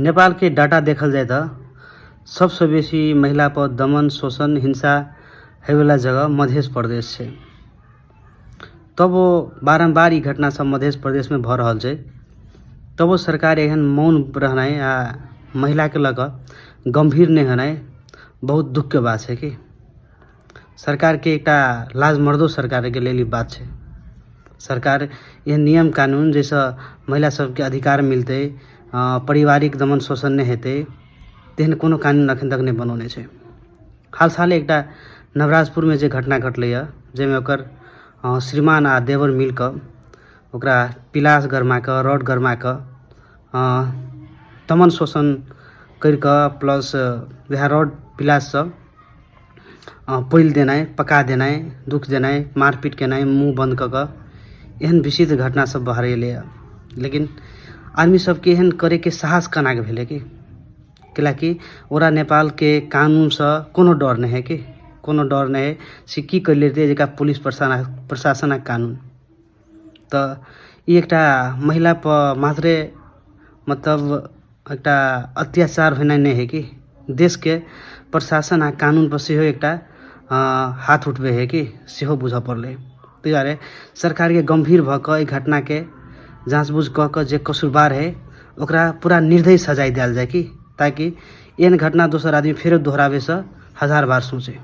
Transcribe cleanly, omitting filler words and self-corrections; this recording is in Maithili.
नेपालके डाटा देखल जाय तऽ सबसँ बेसी महिला पर दमन शोषण हिंसा होइवला जगह मधेश प्रदेश छै। तबो बारम्बार ई घटना सब मधेश प्रदेशमे भऽ रहल छै, तबो सरकार एहन मौन रहनाइ आ महिलाके लऽ कऽ गम्भीर नहि होनाइ बहुत दुःखके बात छै। कि सरकारके एकटा लाजमर्दो सरकारके लेल ई बात छै। सरकार एहन नियम कानून जाहिसँ महिला सबके अधिकार मिलतै, पारिवारिक दमन शोषण नहि हेतै, तेहन कोनो कानून एखन तक नहि बनौने छै। हाल साले एकटा नवराजपुरमे जे घटना घटलैए, जाहिमे ओकर श्रीमान आ देवर मिल कऽ ओकरा पिलास गरमा कऽ, रड गरमा कऽ दमन शोषण करि कऽ, प्लस वएह रड पिलाससँ पोलि देनाइ, पका देनाइ, दुःख देनाइ, मारपीट केनाइ, मुँह बन्द कऽ कऽ एहन विचित्र घटना सब बाहर एलैए। लेकिन आदमी सबके एहन करैके साहस केनाके भेलै? कि कैलाकि ओकरा नेपालके कानूनसँ कोनो डर नहि हइ, कि कोनो डर नहि हइ से की करि लेतै जेकरा पुलिस प्रशासन आ कानून। तऽ ई एकटा महिलापर मात्रे मतलब एकटा अत्याचार होनाइ नहि हइ, कि देशके प्रशासन आ कानूनपर सेहो एकटा हाथ उठबै हइ कि सेहो बुझऽ पड़लै। ताहि दुआरे सरकारके गम्भीर भऽ कऽ एहि घटनाके जाँच बूझ कऽ कऽ जे कसूरवार हइ ओकरा पूरा निर्दयी सजाय देल जाय, कि ताकि एहन घटना दोसर आदमी फेरो दोहराबैसँ हजार बार सोचै।